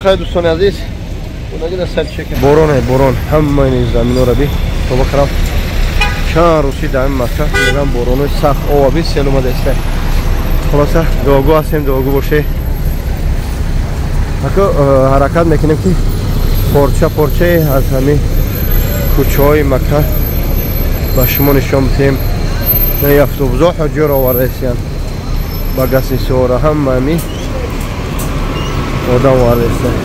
Хай дӯстони азиз, бороне борон ҳамаи ин заминора би тоба кардам. Чанд рӯзи дар ин Макка мегӯям боронои сахт ова би сел омада иста. Хулоса, дуогӯ ҳастем, дуогӯ боше. Ако ҳаракат мекунем, ки порча порчае аз ҳамин кӯчаҳои Макка ба шумо нишон бидиҳем. Автобусҳо ҳоҷиёро овардаистиянд ба гасисора, ҳама ҳамин одам овардаистиянд.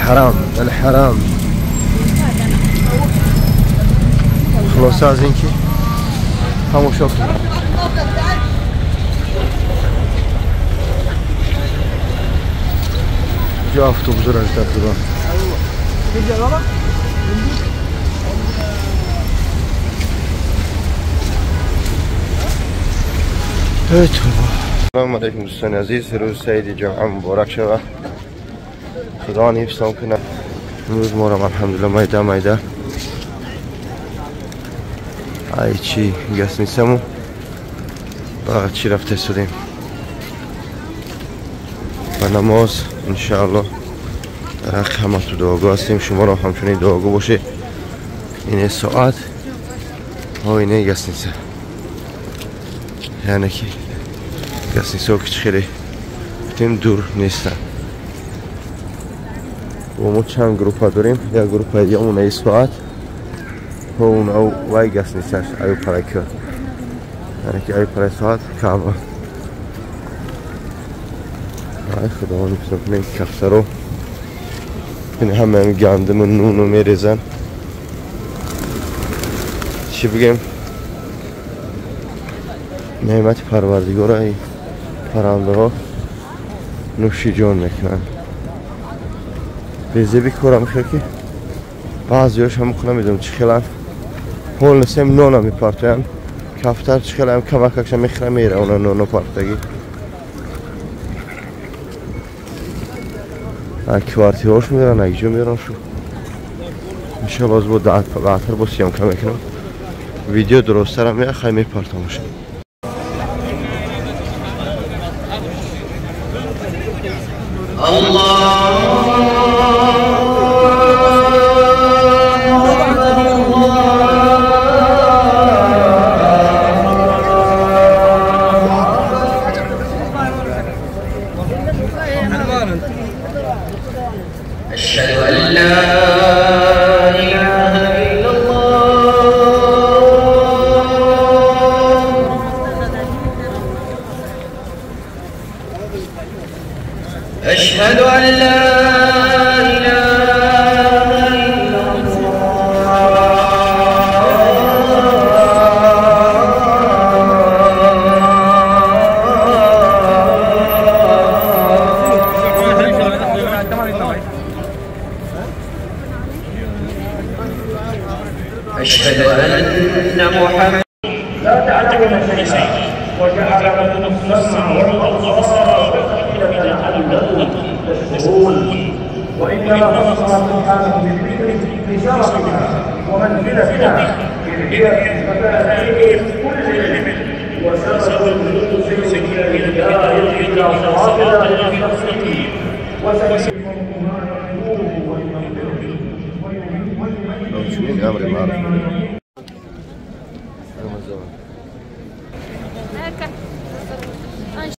Ҳарам алҳарам. Хулоса, аз ин ки тамошо кунем. Ҷо автобусро ждать дорам. Салом алейкум, дӯстони азиз, рӯзи саиди ҷумъа муборак шава. Худованд ҳифзтон кунад. Имрӯз морам, алҳамдулилла, майда майда ай чи гасницаму ба чӣ рафта истодем, ба намоз, иншаалло. Дар ҳаққи ҳамату дуогӯ ҳастем, шуморо ҳамчунин дуогӯ бошед. Ине соат ҳо, ине гасница, яъне ки гасницаҳо ки хеле гуфтем дур нестанд. Бо мо чанд группа дорем, як группаи дигамо наи соат вай гасницаш аю паракё, яъне ки аю параи соат Каъба. Ай худованд ҳифзон кунем. Кафтаро ҳама гандуму нуну мерезанд. Чӣ бигем, неъмати Парвардигора паррандаҳо нӯши ҷон мекунанд. Безеби корам хел ки баъзеҳош ҳам намедонам чӣ хеланд, ҳол несем нона мепартоянд. Кафтар чӣ хелам камакакша мехӯра, мера она ноно партагӣ. Квартираҳош меран, акҷо меран шу. Иншалло, аз бо баъдтар бо съёмка мекунам, видео дуросттарам меяхай мепартамош. أشهد أن لا إله إلا الله. أشهد أن لا إله إلا الله. أشهد أن محمد لا تعلمون شيئا وجعل لكم السمع والابصار والافئده لعلكم تشكرون. وانما خصنا سبحانه بالذكر لشرفنا ومنزلتنا، اذ هي مفاتيح كل علم وسبب الوصول الى الهدايه الى صراط المستقيم. Чунин амри маъруф.